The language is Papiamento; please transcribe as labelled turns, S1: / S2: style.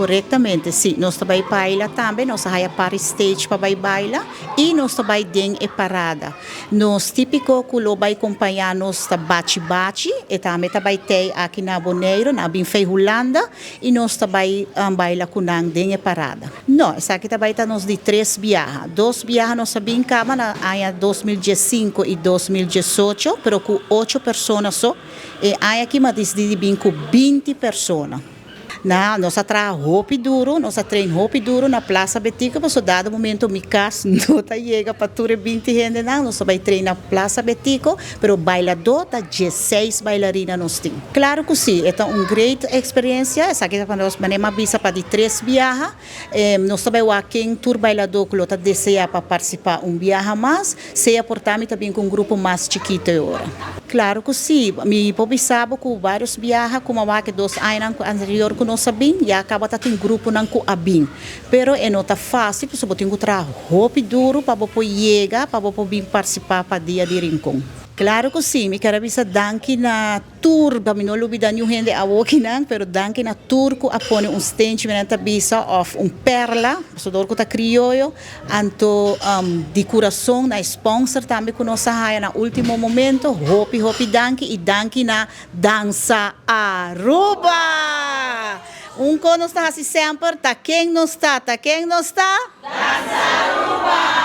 S1: Korektamente, sí. Nos ta bai baila tambe, nos a haya party stage pa bai baila i nos ta bai den e parada. Nos típiko ku lo bai kompañá nos ta Bachi Bachi, e tambe ta bai tei aki na Boneiru, nan a bin fei Hulanda i nos ta bai baila ku nan den e parada. No, esaki ta bai ta nos di tres biaha. Dos biaha nos a bin kaba na aña 2015 i 2018, pero ku ocho persona so. E aña aki mi a disidí di bin ku 20 persona. Na, nos a traha hopi duru, nos a train hopi duru na Plaza Betico, pasobra dado momento mi kas no ta yega pa tur e 20 hendenan, nos a bai train na Plaza Betico, pero bailadó ta 16 bailarina nos tin. Klaro ku sí, e ta un great eksperensia, esaki ta pa nos, manera mi a bisa pa di tres biaha, nos ta bai wak ken tur bailadó ku lo ta deseá pa partisipá un biaha mas, sea por ta mi ta bin ku un grupo mas chikito e ora. Klaro ku sí, mi por bisa bo ku vários biaha ku mi a wak e dos añanan anterior ku nos a bin, ya kaba ta tin gruponan ku a bin. Pero e no ta fásil pasobra bo tin ku traha hopi duru pa bo por yega pa bo por bin partisipá pa Dia di Rincon. Klaro ku sí, mi ker a bisa danki na tur, pa mi no lubida niun hende awokinan, pero danki na tur ku a pone un stenchi, mi nan ta bisa, òf un perla, pasobra dor ku ta krioyo, anto di kurason na e sponsor tambe ku nos a haya na último momento, hopi hopi danki i danki na Dansa Aruba! Un kos nos ta hasi semper, ta ken nos ta, ta ken nos ta?
S2: Dansa Aruba!